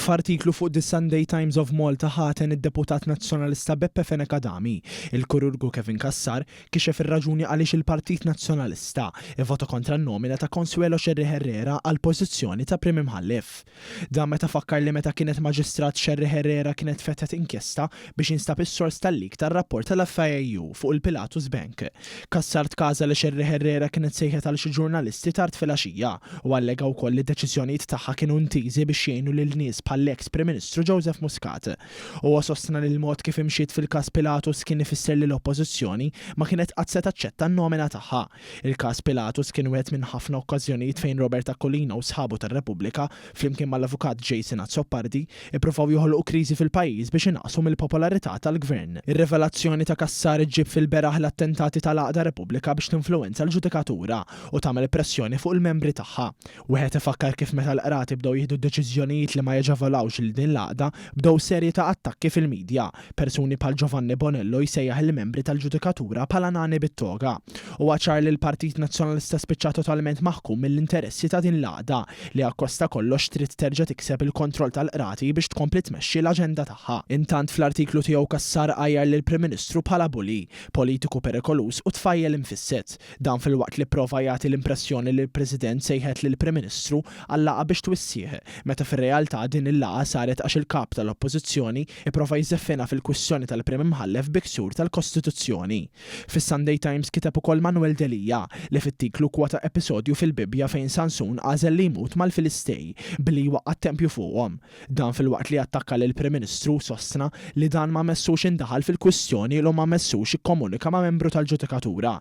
F'artiklu fuq The Sunday Times of Malta ħaten id-deputat Nazzjonalista Beppe Fenech Adami, il-kirurgu Kevin Cassar kixef ir-raġuni għaliex il-Partit Nazzjonalista ivvota kontra n-nomina ta' Consuelo Scerri Herrera għall-pożizzjoni ta' Prim Imħallef. Dan meta fakkar li meta kienet Maġistrat Scerri Herrera kienet fetħet inkjesta biex jinstab is-sors tal-leak tar-rapport tal-FIAU fuq il-Pilatus Bank. Cassar tkaża li Scerri Herrera kienet sejħet għal xi ġurnalisti tard filgħaxija u allega wkoll li d-deċiżjonijiet tagħha kienu intiżi biex jgħinu lil nies bħall-eks Prim Ministru Joseph Muscat. Huwa sostna li l-mod kif imxiet fil-każ Pilatus kien ifisser li l-Oppożizzjoni ma kienet qatt se taċċetta n-nomina tagħha. Il-każ Pilatus kien wieħed minn ħafna okkażjonijiet fejn Robert Aquilina u sħabu tar-Repubblika, flimkien mal-Avukat Jason Azzopardi, ippruvaw joħolqu kriżi fil-pajjiż biex inaqqsu mill-popolarità tal-Gvern. Ir-rivelazzjoni ta' Cassar iġġib fil-beraħ l-attentati tal-għaqda Repubblika biex tinfluwenza l-ġudikatura u tagħmel pressjoni fuq il-membri tagħha. Wieħed ifakkar kif meta l-qrati bdew jieħdu deċiżjonijiet li ma jaġevolawx lil din l-għaqda, bdew serje ta' attakki fil-media, persuni bħal Giovanni Bonello jsejjaħ il-membri tal-ġudikatura bħala nani bit-toga. Huwa ċar li l-Partit Nazzjonalista spiċċa totalment maħkum mill-interessi ta' din l-għaqda li akkost ta' kollox trid terġa' tikseb il-kontroll tal-qrati biex tkompli tmexxi l-aġenda tagħha. Intant fl-artiklu tiegħu Cassar għajjar lill-Prim Ministru bħala bully, politiku perikoluż u tfajjel imfissed. Dan filwaqt li pprova jagħti l-impressjoni li l-President sejħet lill-Prim Ministru għal laqgħa biex twissih, meta fir-realtà din il-laqgħa saret għax il-Kap tal-Oppożizzjoni ipprova jżeffinha fil-kwistjoni tal-Prim Imħallef bi ksur tal-Kostituzzjoni. Fis-Sunday Times kiteb ukoll Manuel Delia, li fit-tiklu kkwota episodju fil-Bibbja fejn Sansun għażel li jmut mal-Filistej billi jwaqqa' t-tempju fuqhom. Dan filwaqt li attakka lill-Prim Ministru u sostna li dan ma messux indaħal fil-kwistjoni u ma messux ikkomunika ma' membru tal-ġudikatura.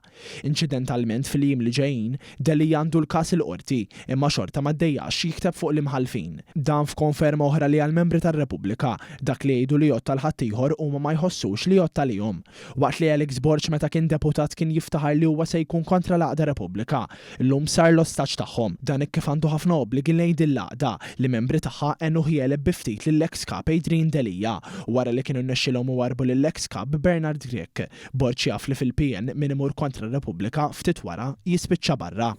Inċidentalment fil-jiem li ġejjin, Delia għandu l-każ il-Qorti, imma xorta ma ddejjaqx jikteb fuq l-imħallfin. Dan f'konferma oħra li għall-membri tar-Repubblika, dak li jgħidu li jgħodd għal ħaddieħor huma ma jħossux li jgħodd għalihom. Waqt li Alex Borg meta kien deputat kien jiftaħar li huwa se jkun kontra l-għaqda Repubblika, illum sar l-ostaġġ tagħhom. Dan hekk kif għandu ħafna obbligi lejn din l-għaqda li membri tagħha għenuh jegħleb bi ftit lill-eks Kap Adrian Delia wara li kienu rnexxielhom iwarrbu lill-eks Kap Bernard Grech. Borg jaf li fil-PN min imur kontra Repubblika ftit wara jispiċċa barra.